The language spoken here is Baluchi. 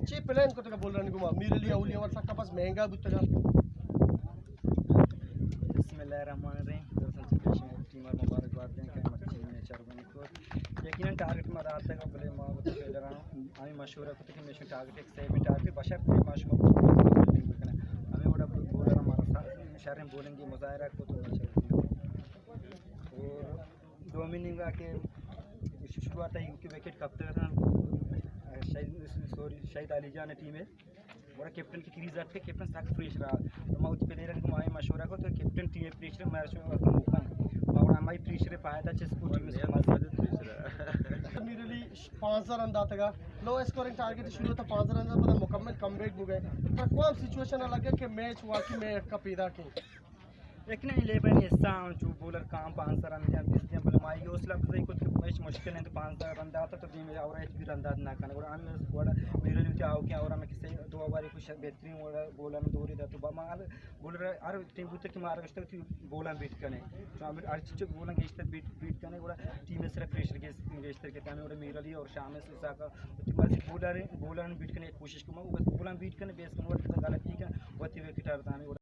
چے پلان کتگ بولرانی گوما؟ میر علی اولی اوور سکا پس مہنگا بوتگا۔ بسم اللہ الرحمن الرحیم۔ دوستاں، چہ پیش ٹیم ءَ مبارکباد دیں کہ مرچی میچ ءَ رونی کت۔ یقیناً ٹارگٹ ما داتگ، بلے ما وتی فیلڈراں ہمے مشورہ کت کہ میشن ٹارگٹ ایک سیونگ ٹارگٹ بشرط کہ ما شما فیلڈنگ بکنیں۔ ہمے وڑا بولر ہمارا شریں بولنگ مظاہرہ کت۔ اور دومی نیمگا کہ شروعات ءَ کہ وکٹ کپتگ اتاں، شہید، سوری، شہید علی جان ٹیم ءَ۔ گڑا کیپٹن کہ کریز ءَ اتک، کیپٹن سک پریشر ءَ۔ تو ما وتی پلیئرانی گوما ہمے مشورہ کت کہ کیپٹن ٹیم ءِ پریشر ءَ مارا شما واسطہ موقع۔ اور ہمائی پریشر ءِ فائدہ چست کو ٹیم ءَ استعمال۔ میر علی پانزدہ رن داتگا، لو اسکورنگ ٹارگٹ شروع ءَ تھا، پانزدہ رن پدا مکمل کم بیک بوگئے۔ ترا کون سچویشن ءَ لگے کہ میچ واقعی مئے حق ءَ پیدا کیں؟ یک نہ، لیبر نیستاں، چو بولر کام پانزدہ رن دیاں، بیست دیاں، بلے ما یہ حوصلہ افزائی کت کہ میچ مشکل انت، پانزدہ رن داتا تو دیم اور ایچ بھی رن دات نہ کنے۔ گڑا ہمیں گڑا میرے لیے آؤ کہ اور ہمیں کسے دو اوور کچھ بہترین بولر دوری دا تو با ما ہر بولر ہر ٹیم بوتے کہ مارا گشتہ تو بولر بیٹ کنے۔ تو ہمیں ہر چیز بولر گشتہ بیٹ، بیٹ کنے، گڑا ٹیم سر پریشر گشتہ کہ تانے گڑا میرے لیے اور شام سے ساکا بولر، بولر بیٹ کنے کوشش کو، بولر بیٹ کنے، بیس کنے، غلطی کنے، وتی وکٹ ہر تانے۔